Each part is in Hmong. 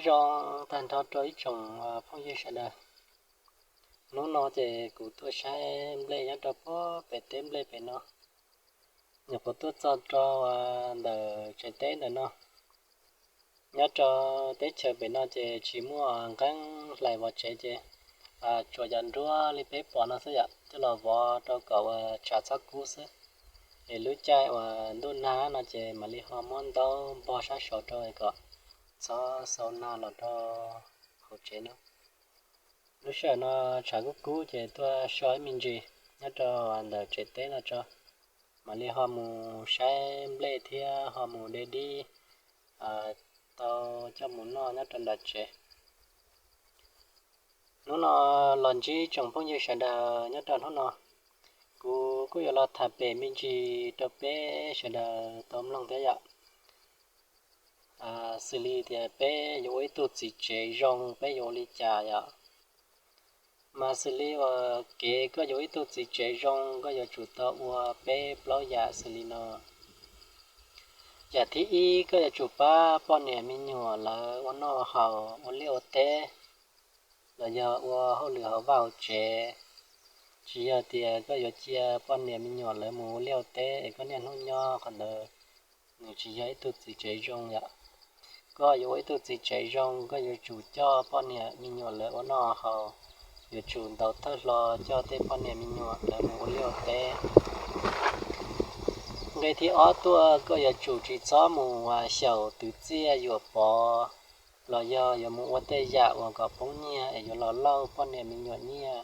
Nyob zoo tag nrho rau ib tsoom phooj ywg sawv daws. Hnub no ces kuv tuaj saib nplej nyob rau puag pem teb nplej pem no. Nyuam qhuav tuaj txog rau ntawm tsev teb ntawm no. Nyob rau teb chaws pem no ces tsis muaj nqeeb hlais vov tsev ces tsuas yog nruab li peb pom no xwb yom, coj los vov rau kom ua tshav txhob kub xwb. Es lub caij uas ntuj nag no ces mam li ho muab ntaub npog sab saud rau kom txhob xau nag los rau hauv tsev no. Lub sij hawm no tshav kub kub ces tuaj so ib me ntsis nyob rau ntawm tsev teb no tso, mam li ho mus saib nplej thiab ho mus de dib tau coj mus noj nyob rau nram tsev. Hnub no los ntsib tsoom phooj ywg sawv daws nyob rau hnub no, kuv kuj yuav los tham pem me ntsis rau peb sawv daws tau mloog thiab yom. Xws li tias peb yuav ua ib tug txiv tsev zoo peb yuav ua li cas yom? Mas xws li uas kev koj yuav ib tug txiv tsev zoo koj yuav tsum tau ua peb plaub yam xws li no. Yam thib ib, koj yuav tsum pab poj niam me nyuam lawv ua noj haus ua liaj ua teb los yog ua hauj lwm hauv vaj hauv tsev. Tsis yog tias koj yuav cia poj niam me nyuam lawv mus ua liaj ua teb es koj niaj hnub nyob qhov ntawd, nws tsis yog ib tug txiv tsev zoo yom. Koj yuav ua ib tug txiv tsev zoo koj yuav tsum coj poj niam me nyuam lawv ua noj haus, yuav tsum ntaus thawj hlo coj tej poj niam me nyuam lawv mus ua liaj ua teb. Nqe thib ob tuaj koj yuav tsum tsis txhob mus xyaum twv txiaj yuam pov los yog yuav mus ua tej yam uas kom poob nyiaj es yuav los lauj poj niam me nyuam nyiaj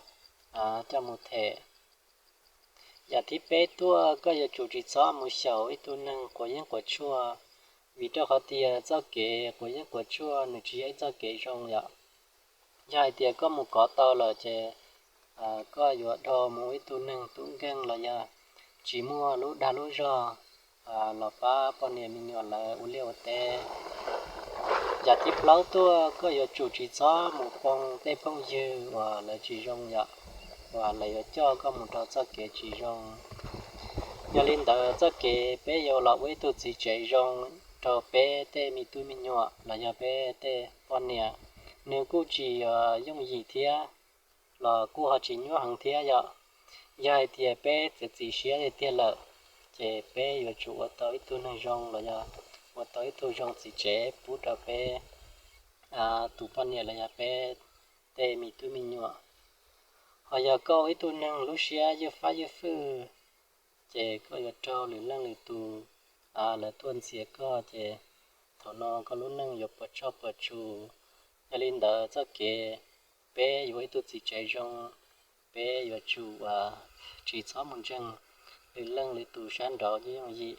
coj mus them. Yam thib peb tuaj koj yuav tsum tsis txhob mus xyaum ib tug neeg quav yeeb quav tshuaj, vim rau qhov tias txoj kev quav yeeb quav tshuaj nws tsis yog ib txoj kev zoo yom. Yog hais tias koj mus kov tau lawm ces koj yuav dhau mus ua ib tug neeg tub nkeeg los yog tsis muaj lub dag lub zog los pab poj niam me nyuam lawv ua liaj ua teb. Yam thib plaub tuaj koj yuav tsum tsis txhob mus poob tej phooj ywg uas lawv tsis zoo yom, uas lawv yuav coj koj mus rau txoj kev tsis zoo. Yog li ntawd txoj kev peb yuav los ua ib tug txiv tsev zoo rau peb tej me tub me nyuam los yog peb tej poj niam, nws kuj tsis yooj yim thiab los kuj ho tsis nyuaj heev thiab yom. Yog hais tias peb txiav txim siab tiag tiag lawm, ces peb yuav tsum ua tau ib tug neeg zoo los yog ua tau ib tug zoo txiv tsev pub rau peb tus poj niam los yog peb tej me tub me nyuam. Ho yog koj ua ib tug neeg lub siab ywj fab ywj fwj, ces koj yuav raug lwm leej lwm tus lawv tuaj ntxias koj ces thaum no koj lub neej yuav puas tsuaj puas tsus. Yog li ntawd txoj kev peb yuav ua ib tug txiv tsev zoo, peb yuav tsum tsis txhob mus ntseeg lwm leej lwm tus sab nraud yooj yim.